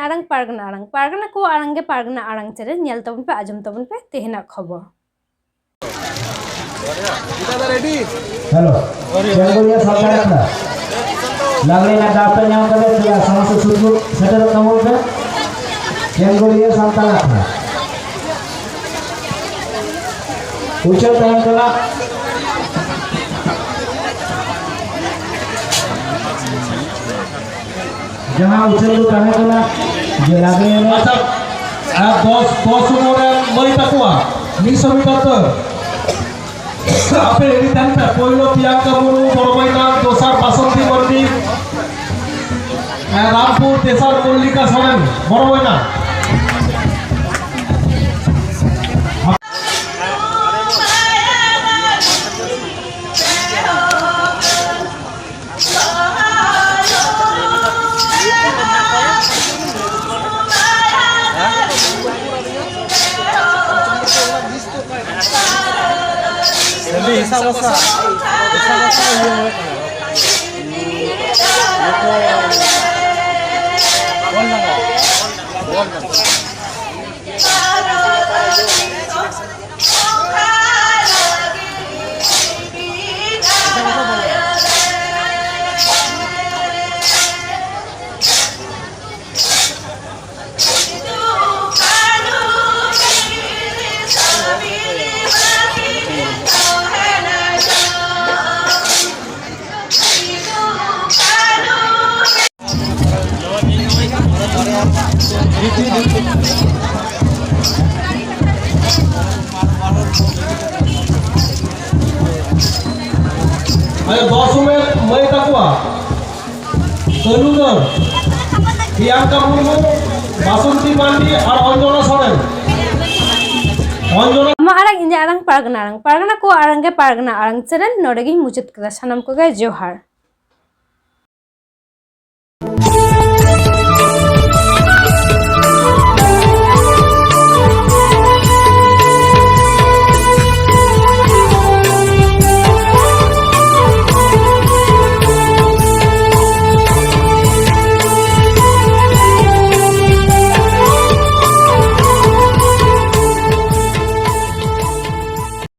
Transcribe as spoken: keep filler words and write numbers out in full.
ᱟᱲᱟᱝ ᱯᱟᱨᱜᱟᱱᱟ ᱟᱲᱟᱝ, ᱯᱟᱨᱜᱟᱱᱟ ᱠᱚᱣᱟᱜ ᱟᱲᱟᱝ ᱜᱮ ᱯᱟᱨᱜᱟᱱᱟ ᱟᱲᱟᱝ ᱪᱮᱱᱮᱞ᱾ ᱧᱮᱞ ᱛᱟᱵᱚᱱ ᱯᱮ, ᱟᱸᱡᱚᱢ ᱛᱟᱵᱚᱱ ᱯᱮ ᱛᱮᱦᱮᱧᱟᱜ ᱠᱷᱚᱵᱚᱨ᱾ ᱦᱮᱞᱳ, ᱪᱮᱝᱜᱚᱞᱤᱭᱟᱹ ᱥᱟᱱᱛᱟᱲ ᱟᱠᱷᱲᱟ᱾ ᱞᱟᱜᱽᱲᱮ ᱨᱮᱱᱟᱜ ᱫᱟᱣ ᱯᱮ ᱧᱟᱢ ᱠᱟᱛᱮ ᱥᱚᱢᱟᱡᱽ ᱥᱩᱨ ᱥᱮᱴᱮᱨᱚᱜ ᱛᱟᱵᱚᱱ ᱯᱮ᱾ ᱪᱮᱝᱜᱚᱞᱤᱭᱟᱹ ᱥᱟᱱᱛᱟᱲ ᱟᱠᱷᱲᱟ᱾ ᱩᱪᱷᱟᱹᱱ ᱛᱟᱦᱮᱱ ᱠᱟᱱᱟ᱾ ᱡᱟᱦᱟᱸ ᱩᱪᱷᱟᱹᱱ ᱫᱚ ᱛᱟᱦᱮᱸ ᱠᱟᱱᱟ ᱡᱮ ᱞᱟᱜᱽᱲᱮ ᱮᱱᱮᱡ᱾ ᱟᱪᱪᱷᱟ, ᱟᱨ ᱫᱚᱥ, ᱫᱚᱥ ᱩᱢᱮᱨ ᱨᱮᱱ ᱢᱟᱹᱭ ᱛᱟᱠᱚᱣᱟ ᱢᱤᱫᱥᱚ ᱢᱤᱴᱟᱨ ᱫᱟᱹᱲ᱾ ᱟᱯᱮ ᱨᱮᱰᱤ ᱛᱟᱦᱮᱱ ᱯᱮ᱾ ᱯᱳᱭᱞᱳ ᱯᱤᱭᱟᱝᱠᱟ ᱢᱩᱨᱢᱩ, ᱵᱚᱲᱚ ᱵᱚᱭᱱᱟ, ᱫᱚᱥᱟᱨ ᱵᱟᱥᱚᱱᱛᱤ ᱢᱟᱱᱰᱤ, ᱨᱟᱢᱯᱩᱨ, ᱛᱮᱥᱟᱨ ᱢᱚᱞᱞᱤᱠᱟ ᱥᱚᱨᱮᱱ, ᱵᱚᱲᱚ ᱵᱚᱭᱱᱟ᱾ ᱦᱤᱥᱟᱵ ᱦᱟᱥᱟ, ᱦᱤᱥᱟᱵ ᱦᱟᱥᱟ ᱤᱭᱟᱹ ᱦᱩᱭᱩᱜ ᱠᱟᱱᱟ᱾ ᱚᱞ ᱞᱟᱸᱜᱟ, ᱚᱞ ᱞᱟᱸᱜᱟ᱾ ᱟᱭᱳ ᱫᱚᱥ ᱩᱢᱮᱨ ᱢᱟᱹᱭ ᱛᱟᱠᱚᱣᱟ ᱟᱹᱞᱩ ᱫᱟᱹᱞ, ᱯᱤᱭᱟᱝᱠᱟ ᱢᱩᱨᱢᱩ, ᱵᱟᱥᱚᱱᱛᱤ ᱢᱟᱱᱰᱤ ᱟᱨ ᱚᱧᱡᱚᱱᱟ ᱥᱚᱨᱮᱱ᱾ ᱚᱧᱡᱚᱱᱟ᱾ ᱟᱢᱟᱜ ᱟᱲᱟᱝ, ᱤᱧᱟᱹᱜ ᱟᱲᱟᱝ, ᱯᱟᱨᱜᱟᱱᱟ ᱟᱲᱟᱝ, ᱯᱟᱨᱜᱟᱱᱟ ᱠᱚᱣᱟᱜ ᱟᱲᱟᱝ ᱜᱮ ᱯᱟᱨᱜᱟᱱᱟ ᱟᱲᱟᱝ ᱪᱮᱱᱮᱞ᱾ ᱱᱚᱰᱮ ᱜᱤᱧ ᱢᱩᱪᱟᱹᱫ ᱠᱮᱫᱟ᱾ ᱥᱟᱱᱟᱢ ᱠᱚᱜᱮ ᱡᱚᱦᱟᱨ᱾